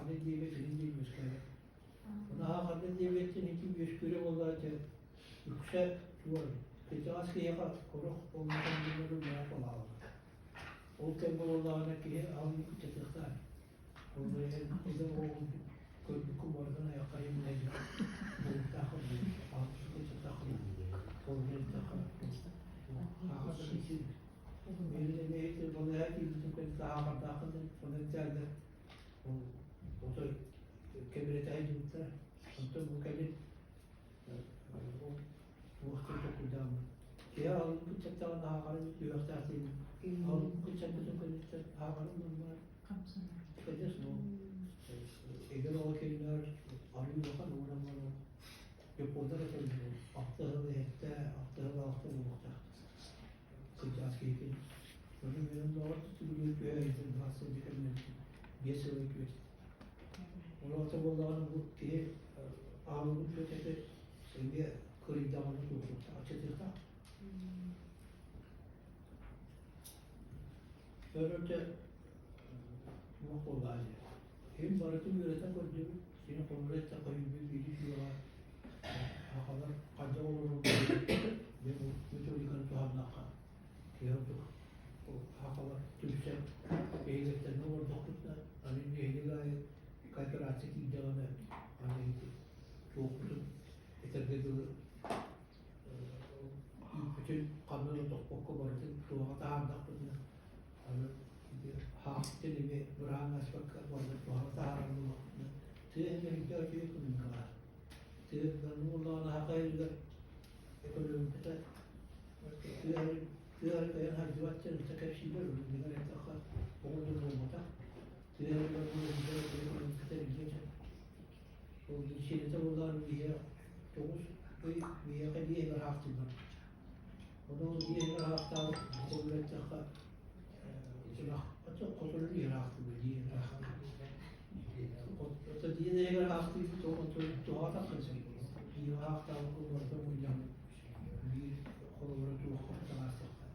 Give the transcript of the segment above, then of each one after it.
Саахарнай диабет иһин диэн үөскээбэт. Ону саахарнай диабеттэн ити үөскүүрэ буоллаҕа дьэ үксэ туор кырдьаҕас киһиэхэ сорох олохтон муох балааланар. Ол кэмҥэ буоллаҕына киһи аһылыгы кыччатыахтаах. Ол иһин эдэр оҕоҕун көрбүккүн барытын айахха иҥнэйдэ буолуохтаах аһылыгы кыччаттаххына ол иһин эттэххэ саахар да кыччыыр. Миэрэ балыыһа киирбитим кэннэ саахардааххын онон этэллэр ол отой кэбирэтэ сылдьыбыттара. Онтон бу кэлин туох диэн толкуйдааммын. Киһи аҕалбыт кыччаттаҕын ааҕарын үөхтээх диэн аҕалбыт кыччаппытын кэнниттэн ааҕарын булмар. Конечно, эдэр оҕо кэлинэр арыы улахан уонна баран японнар этэллэр алта сыл эһэттэ, алта сыл алта буолуохтаах. Кырдьаҕас киһи кэлин. Ону мен оннооҕор түбүлүн түһэ сыл сылдьа кэлинэбитин 5 сыл үтүөт. Олоҕо буоллаҕына бу киһи аҕалбыт үөтэтэ эмиэ кырыйдаҕына туохтаах аччатыахтаах. Өрөтө туох буоллаҕа дии. Ким барытын үөрэтэн көрдүбүт, сини холобура эттэххэ үүрбүт биири сүрэҕэ сахалар хайдах олороллорун дьэ бу методиканы туһаннахха киһи ордук сахалар түмсэн биһигэттэринэ олордохпутуна аны нэһилиэк аайы кооперация киирдэҕинэ аны ити туохпутун этэргэ дылы үүппүтүн ханна да тохпокко барытын туоҕа таһаардахпытына аны хаахпытын эмиэ быраан ааспакка барытын туһаҕа таһаарар буоллахпытына тыа иһигэр үчүгэй экономикалаах тыа буоллаҕына саха иһигэр экономиката тыа тыа кыайан сылдьыбат диэн ыччат кэпсииллэр дьиҥэр эттэххэ оҕо дьон буолбатах тыа иһигэр экономиката биллэ ол сиэрэтэ буоллаҕына биһиэхэ тоҕус ый биһиэхэ биэһигэр аахтыллар. Ону ол биэһигэр аахтаабыт холобура эттэххэ ынах хотону биэһигэр аахтыллар диэн Ото диэн иһигэр аахтыыбыт туоҕа тахсан сөп биир аахтаабыккын барыта мунньаммыт биир холобура туохха таҥаастахха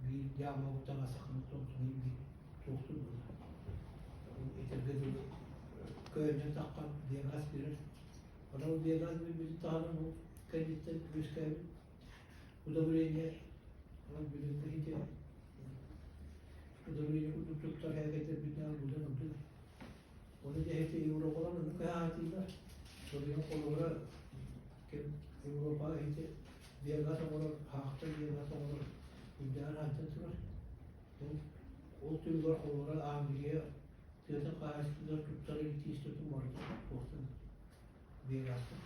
биир дьаамабыт таҥаастаххына тонтунай биир туохтур буолар этэргэ дылы көөнньөн таххан биогаз биэрэр. Онон ол биогаз билбитин таһынан ол кэнниттэн үөскээбит удобрение онон билиҥҥи ити удобрение курдук туттар һээкэйдэрбитинээн быдан ордук. Ону дьэһити Европалар оннук кыһаатыылар. Соруйан холобура ким Европаҕа ити биогаз оҥорор, хаахтар биогаз оҥорор үрдээн ааттан турар. Ол түмүгэр холобура Англия тыатын хаһаайыстыбатыгар туттар итии истотун барыта туохтан биогазтан.